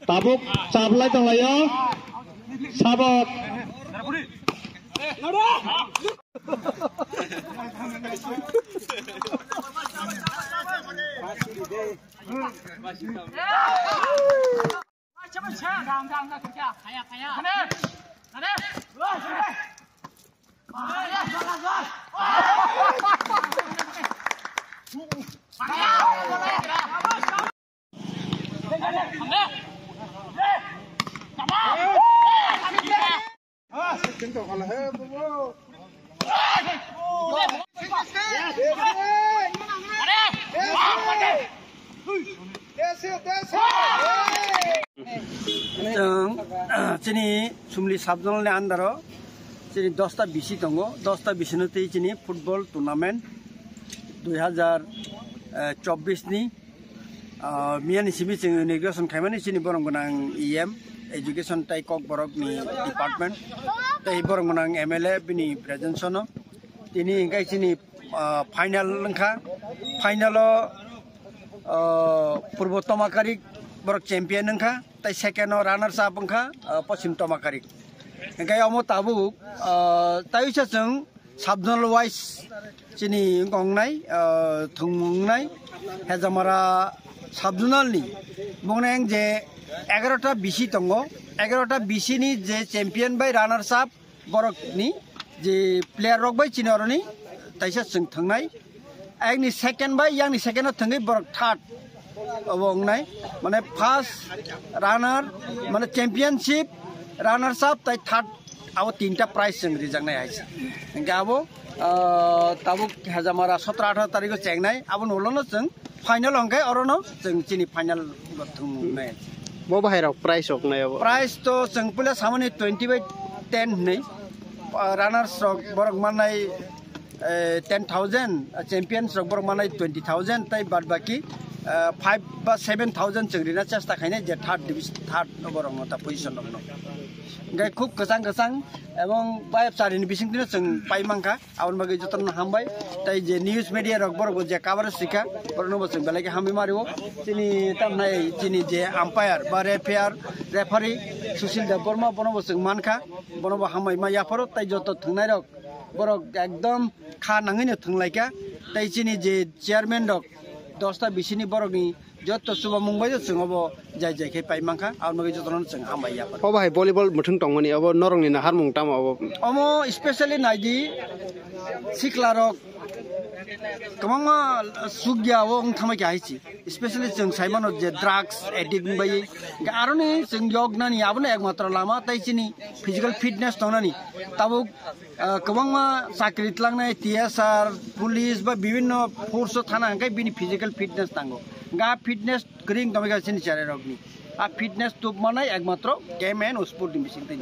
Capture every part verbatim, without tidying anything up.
Tabuk chaplai tonglaio. Sabok. Chwng, chini Sumli sub-zonal ni under o chini dosta bisi tongo, dosta bisi no twi chini football tournament dui hazar chobbish ni, ah, miyani simi chwng inauguration khaimani chini borok gwnang E M, education tai kokborok ni department, tai borok gwnang M L A bini presence no. Tini hingkai chini, ah, final wngkha, final o, ah, Purbo Tomakarik borok champion wngkha, tai second o runners up wngkha, ah, Poschim Tomakarik. Hingkai omo tabuk, ah, tai uisa chwng sub-zonal wise chini wngkha wngnai, ah, thwngmung wngnai, Hejamara sub-zonal ni bongni ang je egarota bisi tongo, egarota bisi ni je champion bai runners up, borok ni je player rok bai chini oroni taisa chwng thwngnai. Ayakni second bai yakni second o thwngwi borok third obo wngnai. Mane first runner, mane championship, runners up tai third, abo tinta prize chwng rijaknai hai se. Hingke abo, ah, tabuk Hejamara sotro atharo tarikh o chengnai, aboni ulo no chwng final hwnkhe orono chwng chini final bo thwngmung nai. Bo bahai rok prize rok nai abo. Prize to chwng puila samani twenty by ten hwnwi. Ah, runners rok borok mannai, eh, ten thousand, ah, champions rok borok mannai twenty thousand, tai bad baki, ah, five ba seven thousand chwng rina chesta khainai je third division, third borok no ta position rok no. Hingke khub kwchang kwchang ebong bayap charini bising tino chwng pai mankha. Aboni bagwi jotono hambai. Tai je news media rok borok bo je coverage rikha, borokno bo chwng belai khe hambai mario. Chini tamnai chini je umpire ba referee, referee Sushil Debbarma, bono bo chwng mankha, bono bo hambai ma yapharo. Tai joto thwngnai rok borok ekdom kha nangwino thwnglaikha. Tai chini je chairman rok dosta bisini borokni joto chubamung bai chwng obo jai jai khe pai mankha, aboni bagwi jotono chwng hambai ya. Obo hai volleyball mwthwng tongmani, obo norokni naharmung tamo obo? Omo specially naidi sikla rok kwbangma sukya o wng thangma khe hai se, specially chwng sai mano je drugs addict wng bai, hingke aroni chwng yok nani abono ekmatro lama tai chini physical fitness tongnani. Tabuk Ah, kwbangma chakri tlangnai T S R, police ba bibinno force o thana hwnkhe bini physical fitness nango. Ga fitness kwrwi wng tongwi kha chini cherai rokni. A fitness tup manai ekmatro game and sport ni bising twi.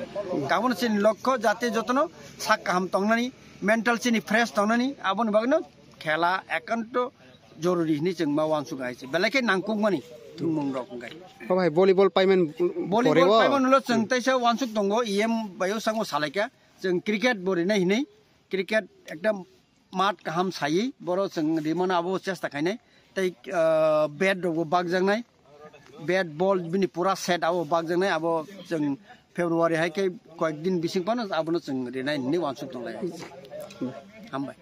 Tabukno chini lokho jate jotono sak kaham tongnani, mental chini fresh tongnani, aboni bagwino khela ekanto jorori hinwi chwng ma uansuk hai se. Belai khe nangkukmani thwngmung rok hwnkhe. O bhai, volleyball paiman Volleyball pore o? Paiman ulo chwng teisa uansuk tongo, E M bai o sango salaikha. Chwng cricket bo rinai hinwi, cricket ekta mat kaham sayi, boro chwng rimano abo chesta khainai. Tei, ah, bat rokbo bakjaknai, bat ball bini pura set abo bakjaknai, abo chwng February hai khe koyek din bising phano abono chwng rinai hinwi uansuk tonglai. Hambai.